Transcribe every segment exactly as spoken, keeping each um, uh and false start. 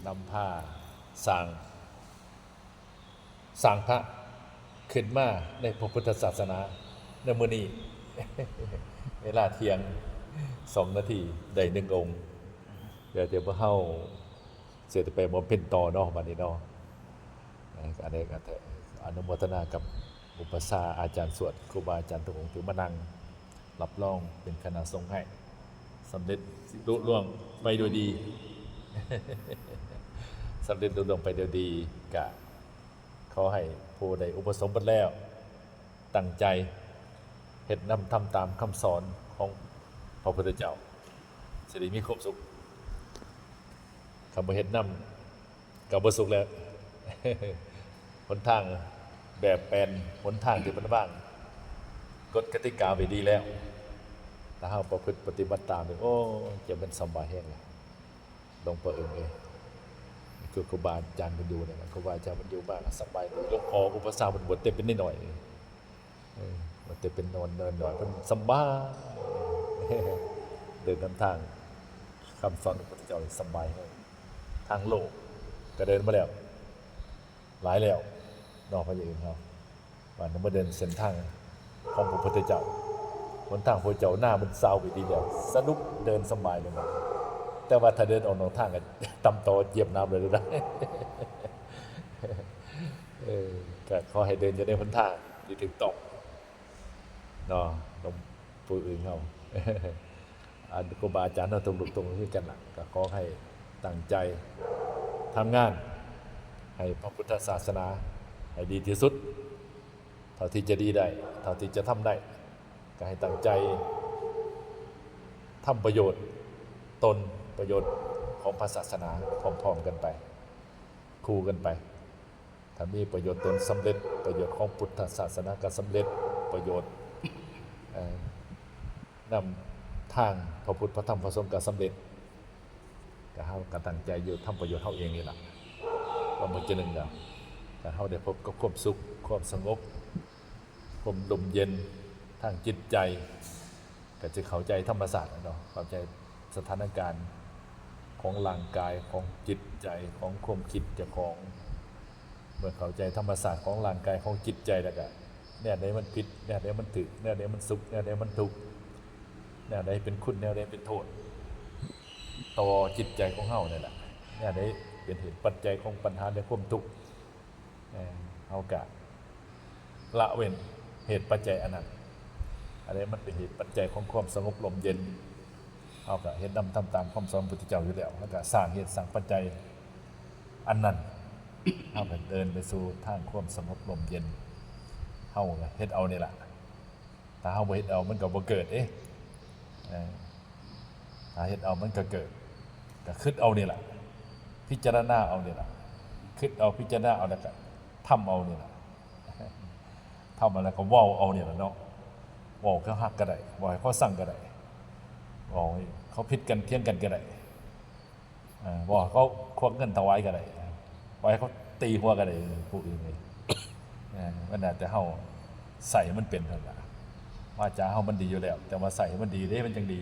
นำพาสร้าง สร้างพระขึ้นมาในพระพุทธศาสนาในมื้อนี้ เวลาเที่ยงสองนาทีได้หนึ่งองค์ เดี๋ยว เดี๋ยวพวกเฮาสิไปบำเพ็ญต่อเนาะ บัดนี้เนาะ อันนี้ก็อนุโมทนากับอุปัชฌาย์อาจารย์สวด ครูบาอาจารย์ทุกองค์ที่มานั่งรับรองเป็นคณะสงฆ์ให้ สำเร็จลุล่วงไปโดยดี สำเร็จลุล่วงไปโดยดี ก็ขอให้ผู้ได้อุปสมบทแล้ว ตั้งใจเฮ็ดนำทำตามคำสอนของพระพุทธเจ้า สิได้มีความสุข คันบ่เฮ็ดนำ ก็บ่สุขแล้ว หนทางแบบแผน หนทางที่เพิ่นวาง กฎกติกาไว้ดีแล้ว ถ้าเฮาประพฤติปฏิบัติตามนี่ โอ้ จะเป็นสำบายแฮงเลย หลวงพ่อเอิงเอ้ย คือครูบาอาจารย์เพิ่นอยู่เนี่ยนะ ครูบาอาจารย์เพิ่นอยู่บ้านก็สบายดี หลวงพ่ออุปัชฌาย์เพิ่นบวชแต่เป็นน้อยๆ เออ บวชแต่เป็นนอนเนินหน่อย เพิ่นสบาย เดินนำทางคำสอนของพระพุทธเจ้าสบายแฮง ทางโลกก็เดินมาแล้ว หลายแล้วเนาะ พระเยซูเฮา ว่ามาเดินเส้นทางของพระพุทธเจ้า หนทางพระเจ้าหน้ามันซาวไปดีแล้ว สนุกเดินสบายเลยนะ แต่ว่าถ้าเดินออกนอกทางก็ ตำต่อเหยียบน้ำเลยนะ เออ ก็ขอให้เดินอยู่ในหนทางที่ถูกต้องเนาะ หลวงปู่เอิงเฮา อันครูบาอาจารย์เฮาทุกรูปทุกองค์คือกันล่ะ ก็ขอให้ตั้งใจทำงานให้พระพุทธศาสนาให้ดีที่สุด เท่าที่จะดีได้ เท่าที่จะทำได้ ก็ให้ตั้งใจทำประโยชน์ตน ประโยชน์ของพระศาสนาพร้อมๆกันไป คู่กันไป ถ้ามีประโยชน์ตนสำเร็จ ประโยชน์ของพุทธศาสนาก็สำเร็จ ประโยชน์ เอ่อ นำทางพระพุทธพระธรรมพระสงฆ์ก็สำเร็จ ก็เฮาก็ตั้งใจอยู่ทำประโยชน์เฮาเองนี่ล่ะ ก็มื้อจะหนึ่งแล้ว ถ้าเฮาได้พบกับความสุข ความสงบ ความร่มเย็นทางจิตใจ ก็จะเข้าใจธรรมชาติเนาะ เข้าใจสถานการณ์ของร่างกาย ของจิตใจ ของความคิดเจ้าของ เมื่อเข้าใจธรรมชาติของร่างกาย ของจิตใจแล้วก็ แนวใดมันผิด แนวใดมันถูก แนวใดมันสุข แนวใดมันทุกข์ แนวใดเป็นคุณ แนวใดเป็นโทษ ต่อจิตใจของเฮานี่แหละ แนวใดเป็นเหตุปัจจัยของปัญหาและความทุกข์ เอ่อ เฮาก็ละเว้นเหตุปัจจัยอันนั้น อันนี้มันเป็นเหตุปัจจัยของความสงบร่มเย็น เฮาก็เฮ็ดนำทำตามคำสอนพระพุทธเจ้าอยู่แล้ว แล้วก็สร้างเหตุสร้างปัจจัยอันนั้น เฮาก็เดินไปสู่ทางความสงบร่มเย็น เฮาก็เฮ็ดเอานี่ล่ะ ถ้าเฮาบ่เฮ็ดเอามันก็บ่เกิดเด้ เออ ถ้าเฮ็ดเอามันก็เกิด ก็คิดเอานี่ล่ะ พิจารณาเอานี่ล่ะ คิดเอาพิจารณาเอาแล้วก็ทำเอานี่ล่ะ ทำเอาแล้วก็เว้าเอานี่ล่ะเนาะ เว้าให้เขาฮักก็ได้ เว้าให้เขาซังก็ได้ เว้าให้เขาผิดกันเถียงกันก็ได้ เอ่อ เว้าให้เขาควักเงินถวายก็ได้ เว้าให้เขาตีหัวก็ได้ ผู้อื่นนี่ เอ่อ มันแล้วแต่เฮาใช้มันเป็นเท่านั้นล่ะ วาจาเฮามันดีอยู่แล้ว แต่ว่าใช้ให้มันดีเด้ มันจั่งดี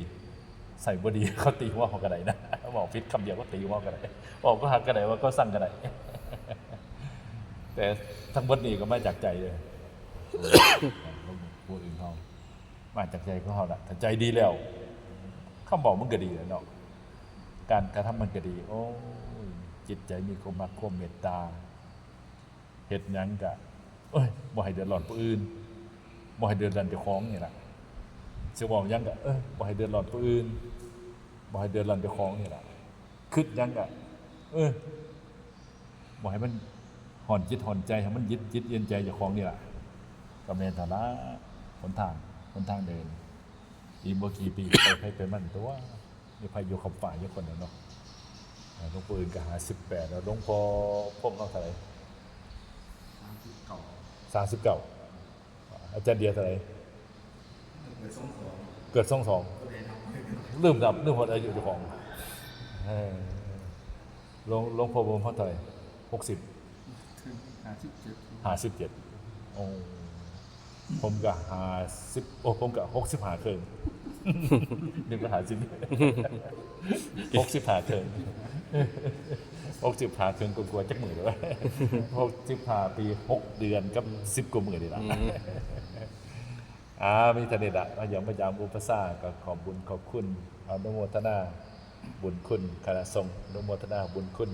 ใช้บ่ดี เขาตีหัวเฮาก็ได้นะ เว้าผิดคำเดียวเขาตีหัวก็ได้ เว้าให้เขาฮักก็ได้ เว้าให้เขาซังก็ได้ แต่ทั้งหมดนี้ก็มาจากใจเด้อ ผู้อื่นเฮา มาจากใจของเฮาล่ะ ถ้าใจดีแล้ว คำเว้ามันก็ดีแหละเนาะ การกระทำมันก็ดี โอ้ย จิตใจมีความรักความเมตตา เฮ็ดหยังก็ เอ้ย บ่ให้เดือดร้อนผู้อื่น บ่ให้เดือดร้อนเจ้าของนี่ล่ะ สิเว้าหยังก็ เอ้ย บ่ให้เดือดร้อนผู้อื่น บ่ให้เดือดร้อนเจ้าของนี่ล่ะ คิดหยังก็ เอ้ย บ่ให้มันฮ้อนจิตฮ้อนใจ ให้มันเย็นจิตเย็นใจเจ้าของนี่ล่ะ ก็แม่นเท่านั้นล่ะ หนทาง หนทางเดิน อีกบ่กี่ปีก็ไปไผไปมันตั๊ว มีไผอยู่ขอบฟ้าอยู่คนเดียวเนาะ อ่า หลวงปู่อื่นก็ห้าสิบแปดแล้ว หลวงพ่อพรหมเฮาเท่าไหร่ สามสิบเก้า สามสิบเก้า อาจารย์เดียเท่าไหร่ เกิดสองสอง เกิดสองสอง ก็เลยนับ ลืมนับ ลืมฮอดอายุเจ้าของ เออ หลวง หลวงพ่อพรหมเฮาเท่าไหร่ หกสิบ ห้าสิบเจ็ด ห้าสิบเจ็ด โอ้ ผมก็ห้าสิบ โอ้ ผมก็หกสิบห้าครึ่ง นึกว่าห้าสิบ หกสิบห้าครึ่ง หกสิบห้า เทิงกว่าๆ จักมื้อเด้อ หกสิบห้า ปี หก เดือนกับ สิบ กว่ามื้อนี่ล่ะ อืม อ่า มีเท่านี้ล่ะ มาเยี่ยมมายามอุปัชฌาย์ ก็ขอบบุญขอบคุณ อนุโมทนาบุญคุณคณะสงฆ์ อนุโมทนาบุญคุณ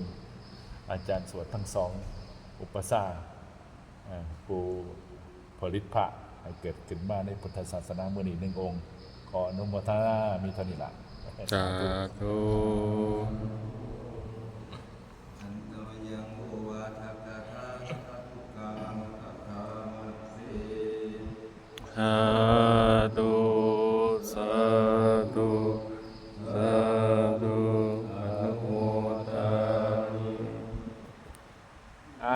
อาจารย์สวดทั้งสอง อุปัชฌาย์ อ่า ผู้ผลิตพระให้เกิดขึ้นมาในพุทธศาสนามื้อนี้หนึ่งองค์ ขออนุโมทนา มีเท่านี้ล่ะ สาธุ สา